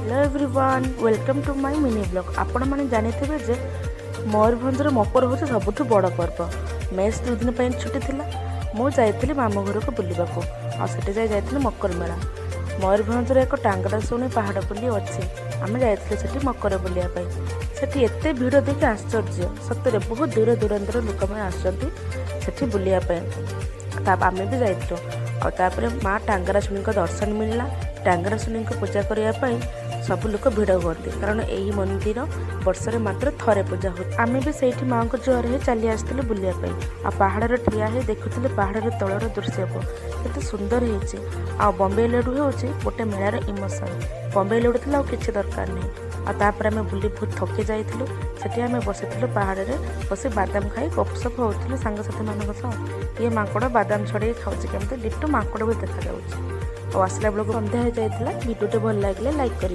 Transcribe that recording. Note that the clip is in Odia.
Hello everyone, welcome to my mini vlog. ଆପଣମାନେ ଜାଣିଥିବେ ଯେ ମୟୂରଭଞ୍ଜର ମକର ହେଉଛି ସବୁଠୁ ବଡ଼ ପର୍ବ। ମେସ୍ 2 ଦିନ ପାଇଁ ଛୁଟି ଥିଲା। ମୁଁ ଯାଇଥିଲି ମାମୁଁ ଘରକୁ ବୁଲିବାକୁ ଆଉ ସେଠି ଯାଇଥିଲି ମକର ମେଳା। ମୟୂରଭଞ୍ଜର ଏକ ଟାଙ୍ଗରାଶୁଣି ପାହାଡ଼ ବୋଲି ଅଛି। ଆମେ ଯାଇଥିଲୁ ସେଠି ମକର ବୁଲିବା ପାଇଁ। ସେଠି ଏତେ ଭିଡ଼ ଦେଖି ଆଶ୍ଚର୍ଯ୍ୟ। ସତରେ ବହୁତ ଦୂର ଦୂରାନ୍ତର ଲୋକମାନେ ଆସୁଛନ୍ତି ସେଠି ବୁଲିବା ପାଇଁ। ତା ଆମେ ବି ଯାଇଥିଲୁ। ଆଉ ତାପରେ ମା ଟାଙ୍ଗରାଶୁଣୀଙ୍କ ଦର୍ଶନ ମିଳିଲା। ଟାଙ୍ଗରାଶୁଣୀଙ୍କୁ ପୂଜା କରିବା ପାଇଁ ସବୁ ଲୋକ ଭିଡ଼ ହୁଅନ୍ତି, କାରଣ ଏହି ମନ୍ଦିର ବର୍ଷରେ ମାତ୍ର ଥରେ ପୂଜା ହୁଏ। ଆମେ ବି ସେଇଠି ମାଆଙ୍କ ଜୁହାର ହେଇ ଚାଲି ଆସିଥିଲୁ ବୁଲିବା ପାଇଁ। ଆଉ ପାହାଡ଼ରେ ଠିଆ ହେଇ ଦେଖୁଥିଲୁ ପାହାଡ଼ର ତଳର ଦୃଶ୍ୟକୁ, କେତେ ସୁନ୍ଦର ହେଇଛି। ଆଉ ବମ୍ବେ ଲଡ଼ୁ ହେଉଛି ଗୋଟେ ମେଳାର ଇମୋସନ୍। ବମ୍ବେ ଲଡ଼ୁ ଥିଲା, ଆଉ କିଛି ଦରକାର ନାହିଁ। ଆଉ ତାପରେ ଆମେ ବୁଲି ବହୁତ ଥକି ଯାଇଥିଲୁ। ସେଠି ଆମେ ବସିଥିଲୁ, ପାହାଡ଼ରେ ବସି ବାଦାମ ଖାଇ ଗପସପ ହେଉଥିଲୁ ସାଙ୍ଗସାଥିମାନଙ୍କ ସହ। ଇଏ ମାଙ୍କଡ଼ ବାଦାମ ଛଡ଼େଇ ଖାଉଛି କେମିତି, ଡିଟୋ ମାଙ୍କଡ଼ ବି ଦେଖାଯାଉଛି। ଆଉ ଆସିଲା ବେଳକୁ ସନ୍ଧ୍ୟା ହେଇଯାଇଥିଲା। ଭିଡ଼ିଓଟି ଭଲ ଲାଗିଲେ ଲାଇକ୍ କରିବେ।